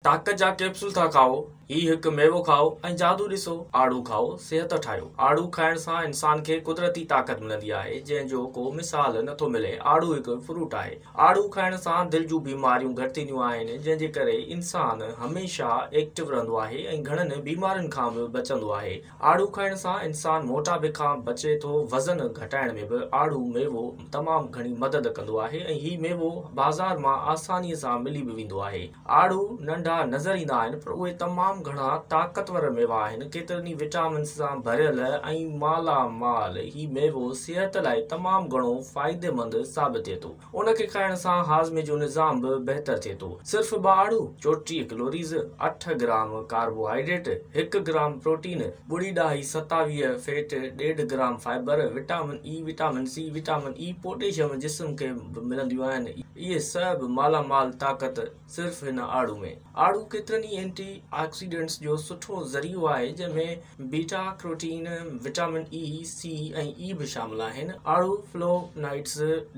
طاقت جا ڪيپسول ٿا کائو، هي هڪ ميوو کائو ۽ جادو ڏسو، آڙو کائو، صحت ٺاهيو. آڙو کائڻ سان انسان کي قدرتي طاقت ملندي آهي، جنهن جو ڪو مثال نه ٿو ملي. آڙو هڪ فروٽ آهي. آڙو کائڻ سان دل جون بيماريون گهٽ ٿينديون آهن، جنهن جي ڪري انسان هميشه ايڪٽو رهندو آهي ۽ گهڻن بيمارين کان به بچندو آهي. آڙو کائڻ سان انسان موٽاپي کان بچي ٿو، وزن گهٽائڻ ۾ به آڙو ميوو تمام گهڻي مدد ڪندو آهي ۽ هي ميوو بازار مان آساني سان ملي به ويندو آهي. آڙو ننڍا نظر ايندا آهن پر اهي تمام گهڻا طاقتور ميوا آهن، ڪيترن ئي وٽامنز سان ڀريل ۽ مالا مال هي ميوو صحت لاء تمام گهڻو فائديمند ثابت ٿئي ٿو. ان کي کائڻ سان هاضمي جو نظام به بهتر ٿئي ٿو. صرف ٻه آڙو، 34 ڪلوريز، اٺ گرام ڪاربوهائيڊريٽ، هڪ گرام پروٽين، ٻڙي ڏهائي 27 فيٽ، ڏيڍ gram fibre, vitamin A, vitamin C, vitamin E, potassium جسم کي به ملنديون آهن. اهي سڀ مالا مال طاقت صرف هن آڙو ۾. آڙو ڪيترن ئي اينٽي آڪسيڊنٽس جو سٺو ذريعو آهي جنهن ۾ beta carotene, vitamin A, C ۽ E به شامل آهن. آڙو فلوونائڊز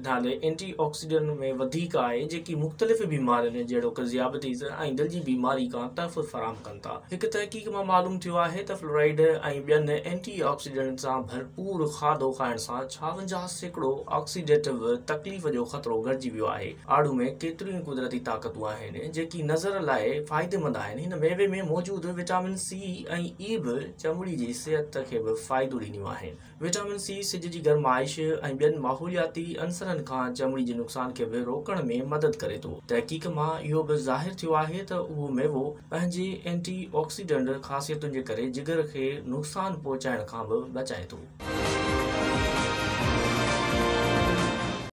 نالي اينٽي آڪسيڊنٽ ۾ وڌيڪ آهي جيڪي مختلف بيمارين جهڙوڪ ذيابيطس ۽ دل جي بيماري کان تحفظ فراهم ڪن ٿا. هڪ تحقيق مان معلوم ٿيو آهي ته فلورائيڊ ۽ ٻين اينٽي آڪسيڊنٽن سان ڀرپور کاڌو کائڻ سان 56% آڪسيڊيٽو تڪليف جو خطرو گهٽجي ويو آهي. آڙو ۾ ڪيتريون ئي قدرتي طاقتون آهن، جيڪي نظر لاء فائديمند آهن. هن ميوي ۾ موجود وٽامن سي ۽ اي به چمڙي جي صحت کي به فائدو ڏينديون آهن. وٽامن سي سج جي گرمائش ۽ ٻين ماحولياتي عنصرن کان چمڙي جي نقصان کي به روڪڻ ۾ مدد ڪري ٿو. تحقيق مان اهو به ظاهر ٿيو آهي ته اهو ميوو پنهنجي اينٽي آڪسيڊنٽ خاصيتن جي ڪري جگر کي نقصان پهچائڻ کان به بچائي ٿو.